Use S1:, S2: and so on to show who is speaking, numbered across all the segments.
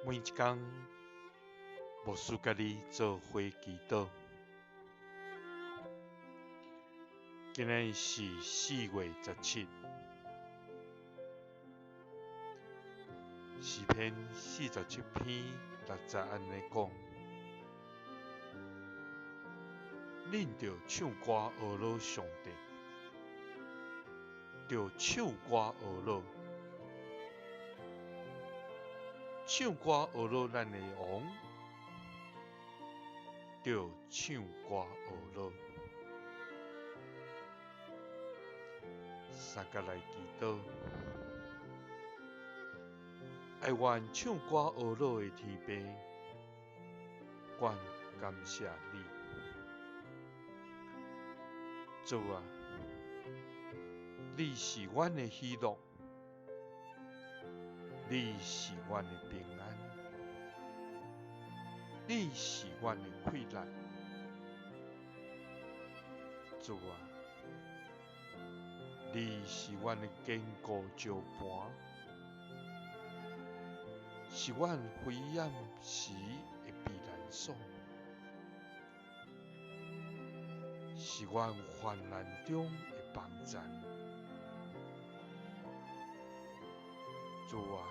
S1: 每一工，牧師佮你做伙祈禱。今仔日是4月17，詩篇47篇6節按呢講：恁著唱歌呵咾上帝，著唱歌呵咾。唱歌呵咾咱的王，著唱歌呵咾。三佮來祈禱，愛阮唱歌呵咾的天父，阮感謝你。主啊，你是阮的喜樂。你是阮的平安，你是阮的氣力，主啊，你是阮的堅固石盤，是阮危險時的避難所，是阮患難中的幫贊。主啊，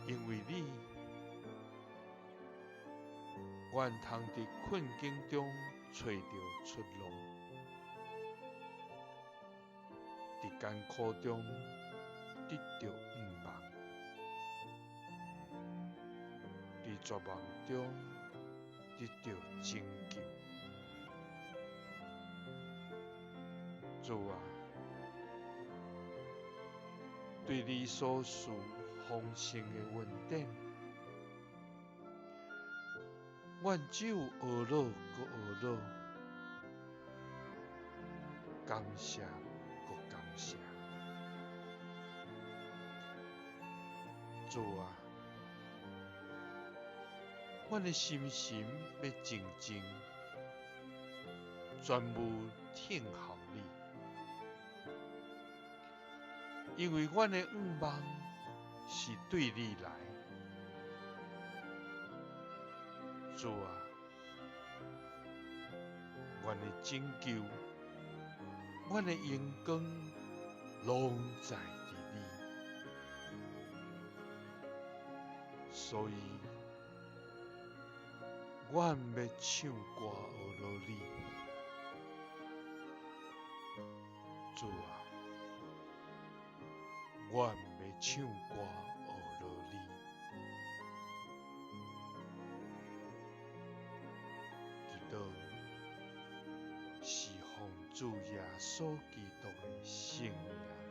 S1: 因為你，阮通佇困境中揣著出路，佇艱苦中得著向望，佇絕望中得著拯救。主啊，對你所賜豐盛的恩典，阮只有呵咾閣呵咾，感謝閣感謝。主啊，阮的心神欲靜靜，專務聽候你。因為阮的向望是對你來，主啊，阮的拯救，阮的榮光，攏在佇你，所以，阮欲唱歌呵咾你，主啊。阮欲唱歌呵咾你，祈禱是奉主耶穌基督的聖名。